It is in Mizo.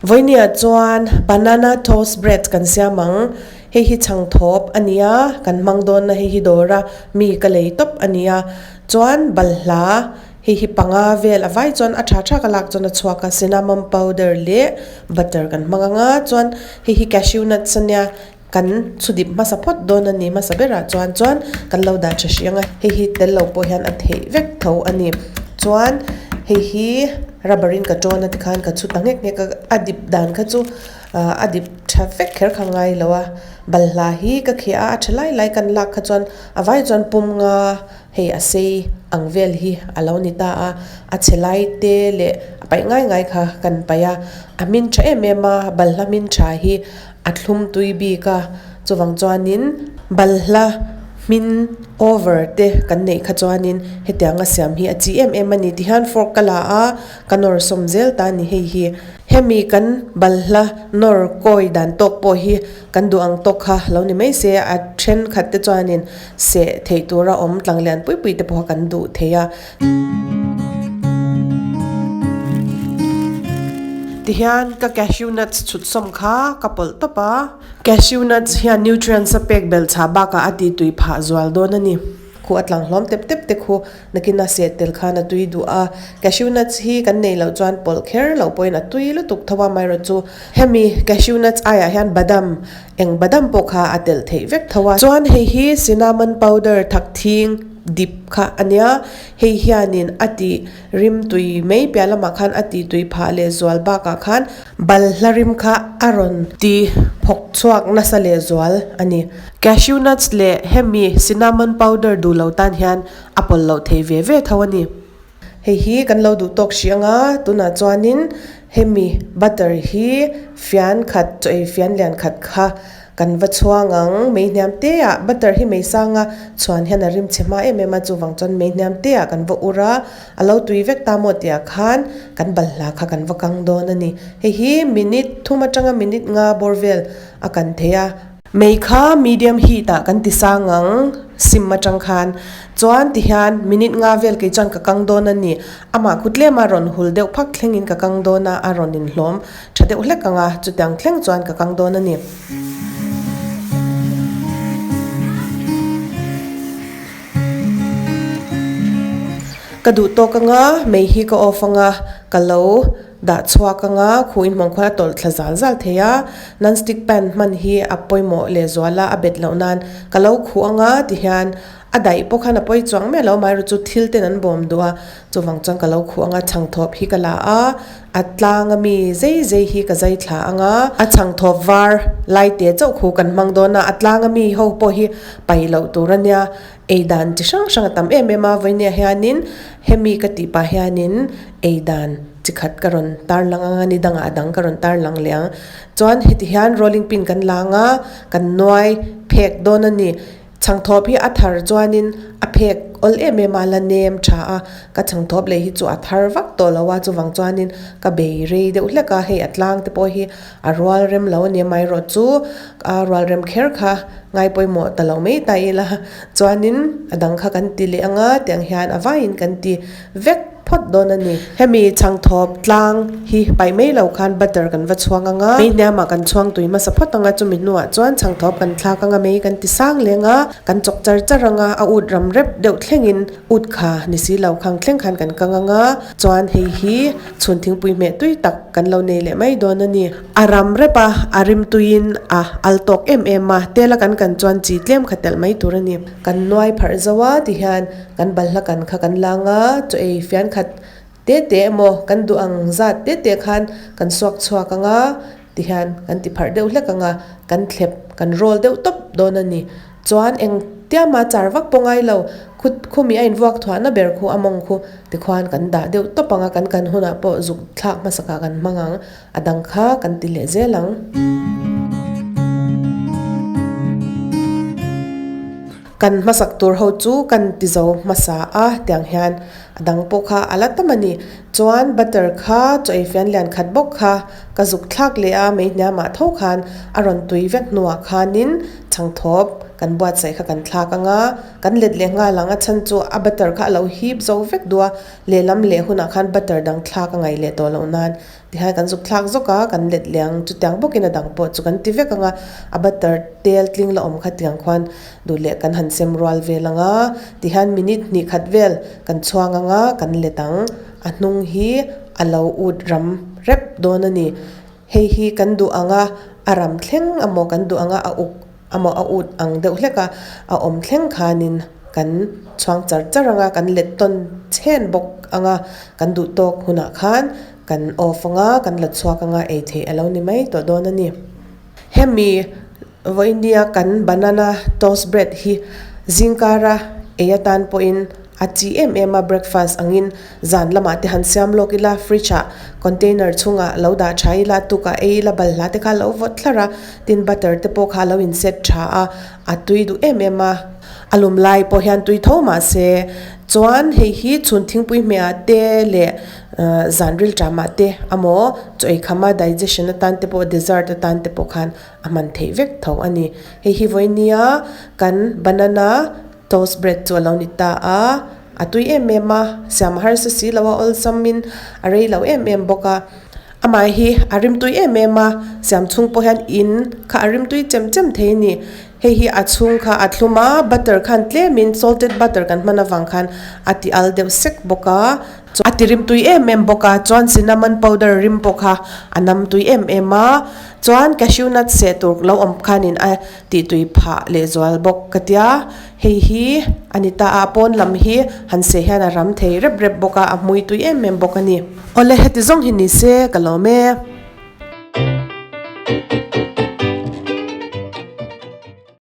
Vawinia chuan banana toast bread kan siam ang. Hei hi chhangthawp a nia, kan hmang dawn a hei hi dawra mi ka lei tawp a nia. Chuan balhla hei hi panga vel a vai chuan a tha tha ka lak chuan a chhuak a, cinnamon powder leh butter kan hmang ang a, chuan hei hi cashew nuts a nia. Kan chhudip hmasa phawt dawn a ni hmasa berah chuan chuan kan lo dah tha hrih ang a, hei hi tel lo pawh hian a theih vek tho a ni. Chuan hei hi rubber in ka tawn a tikhan ka chhu ta nghek nghek a, a dip dan kha chu ah a dip tha vek kher kha ngai lo a, balhla hi ka kheh a, a tha lai lai kan lak kha chuan a vai chuan pum nga hei a sei ang vel hi a lo ni ta a, a chhe lai te leh a paih ngai ngai kha kan paih a, a hmin tha em em a, balhla hmin tha hi. A thlum tui bik a, chuvang chuanin balhla hmin over te kan neih kha chuanin hetianga siam hi a chi em em a ni ti hian fork ka la a, ka nawr sawm zel ta a ni hei hi. Hemi kan balhla nawr kawi dan tawk pawh hi kan duh ang tawk kha lo ni mai se, a thenkhat te chuanin seh theih tura awm tlang lian pui pui te pawh kha kan duh thei a. Tihian ka cashew nuts chhut sawm kha ka pawlh tawp a. Cashew nuts hian nutrients a pek belh chhah bakah a tih tui phah zual dawn a ni. Khu a tlang hlawm tep tep te khu nakin a seh tel khan a tui duh a. Cashew nuts hi kan neih loh chuan pawlh kher loh pawhin a tui lutuk tho a amaherawhchu chu hemi cashew nuts aiah hian badam eng badam pawh kha a telh theih vek tho a. Chuan hei hi cinnamon powder thak thing dip kha a nia. Hei hianin a tih rim tui mai piah lamah khan a tih tui phah leh zual bakah khan balhla rim kha a rawn ti phawk chhuak nasa leh zual a ni. Cashew nuts leh hemi cinnamon powder duh lo tan hian a pawlh loh thei ve ve tho a ni. Hei hi kan lo duh tawk hrih ang a, tunah chuanin hemi butter hi fian khat chaw ei fian lian khat kha Kan va chhuang ang, mei hniam te ah butter hi mei sanga chhuan hian a rim chhe hma em em a, chuvang chuan mei hniam te ah kan va ur a, a lo tui vek ta maw tih ah khan kan balhla kha kan va kang dawn a ni. Hei hi minute thum atanga minute nga bawr vel a kan thei a. Mei kha medium heat ah kan ti sang ang, sim atang khan chuan ti hian minute nga vel kei chuan ka kang dawn a ni. Amah khu tlem a rawn hul deuh phak thleng in ka kang dawn a, a rawn inhlawm. Tha deuh hlek ang a, chutiang thleng chuan ka kang dawn a ni. Ka duh tawk ang a, mei hi ka off ang a, ka lo dah chhuak ang a, khu in hmawng khuan a tawlh thla zal zal thei a, non-stick pan hman hi a pawimawh lehzual a, a bet loh nan ka lo khuh ang a tihian a daih pawh khan a pawi chuang miah lo amaherawhchu chu thil ten an bawm duh a, chuvang chuan ka lo khuh ang a, chhangthawp hi ka la a. A tlang a mi zei zei hi ka zai thla ang a, a chhangthawp var lai te chauh khu kan hmang dawn a, a tlang a mi ho pawh hi paih loh tur a nia, ei dan chi hrang hrang a tam em em a, vawinia hianin hemi ka tih pah hianin ei dan chi khat ka rawn tar lang ang a, ni dangah a dang ka rawn tar lang leh ang. Chuan heti hian rolling pin kan lang a, kan nuai phek dawn a ni. Chhangthawp hi a thar chuanin a phek awl em em a, la nem tha a, ka chhangthawp leh hi chu a thar vak tawh lo a, chuvang chuanin ka bei rei deuh hlek a, hei a tlang te pawh hi a rual rem lo a ni amaherawh chu a rual rem kher kha ngai pawimawh ta lo mai ta ila chuanin a dang kha kan ti leh ang a, tiang hian a vaiin kan ti vek. Phawt dawn a ni. Hemi chhangthawp tlang hi paih mai lo khan butter kan va chhuang ang a, mei hniamah kan chhuang tui hmasa phawt ang a, chumi hnuah chuan chhangthawp kan thlak ang a, mei kan ti sang leng a, kan chawk char char ang a, a ut ram rep deuh thlengin ut kha ni si lo khang thleng khan kan kang ang a, chuan hei hi chhun thingpui hmeh tui tak kan lo nei leh mai dawn a ni. A ram rep a, a rim tuiin a al tawk em em a, tela kan kan chuan chi tlem kha telh mai tur a ni. Kan nuai pharh zo a tihian Kan balhla kan kha kan lang a, chaw ei fian khat te te emaw kan duh ang zat te te khan kan suak chhuak ang a, tihian kan ti pharh deuh hlek ang a, kan thlep kan roll deuh tawp dawn a ni. Chuan eng tiama char vak pawh ngai lo, khut khumi a invuak thuahna ber khu a mawng khu tikhuan kan dah deuh tawp ang a, kan kan hunah pawh zuk thlak hmasakah kan hmang ang. A dang kha kan ti leh zel ang. Kan hmasak tur ho chu kan ti zo hmasa a tiang hian a dang pawh kha a la tam a ni. Chuan butter kha chaw ei fian lian khat bawk kha ka zuk thlak leh a mei hniamah tho khan a rawn tui vek hnuah khanin chhangthawp kan buatsaih kha kan thlak ang a, kan let leh nghal ang a chhan chu a butter kha a lo hip zo vek duh a, lehlam leh hunah khan butter dang thlak a ngaih leh tawh loh nan tihian kan zuk thlak zawk a, kan let leh ang chutiang bawkin a dang pawh chu kan ti vek ang a, a butter tel tling la awm kha tiang khuan duh leh kan han sem rual vel ang a, tihian minute hnih khat vel kan chhuang ang a, kan let ang a hnung hi a lo ut ram rep dawn a ni. Hei hi kan duh ang a, a ram thleng amaw kan duh ang a, a uk amaw a ut ang deuh hlek a, a awm thleng khanin kan chhuang char char ang a, kan let tawn chhen bawk ang a, kan duh tawk hunah khan kan off ang a, kan la chhuak ang a, ei theih a lo ni mai tawh dawn a ni. Hemi vawinia kan banana toast bread hi zingkara ei atan pawhin a chi em em a, breakfast angin zan lamah te han siam lawk ila, fridge ah container chhungah lo dah tha ila, tukah ei ila balhla te kha a lo vawt thlar a, tin butter te pawh kha a lo in set tha a, a tui duh em em a. A lum lai pawh hian tui tho mahse chuan hei hi chhun thingpui hmehah te leh zan rilṭamah te amaw chaw ei khama digestion atan te pawh dessert atan te pawh khan a hman theih vek tho a ni. Hei hi vawinia kan banana toast bread chu a lo ni ta a, a tui em em a, siam a harsa si lo a awlsamin a rei lo em em bawk a. Amah hi a rimtui em em a, siam chhung pawh hian in kha a rimtui chem chem thei a ni. Hei hi a chhung kha a thlum a, butter khan tlemin salted butter kan hman avang khan a ti al deuh sek bawk a, a ti rimtui em em bawk a, chuan cinnamon powder rim pawh kha a nam tui em em a, chuan cashew nut seh tur lo awm khanin a tihtui phah lehzual bawk ka tia. Hei hi a ni ta a, a pawn lam hi han seh hian a ram thei rep rep bawk a, a hmui tui em em bawk a ni. Awle heti zawng hi ni se ka lawm e.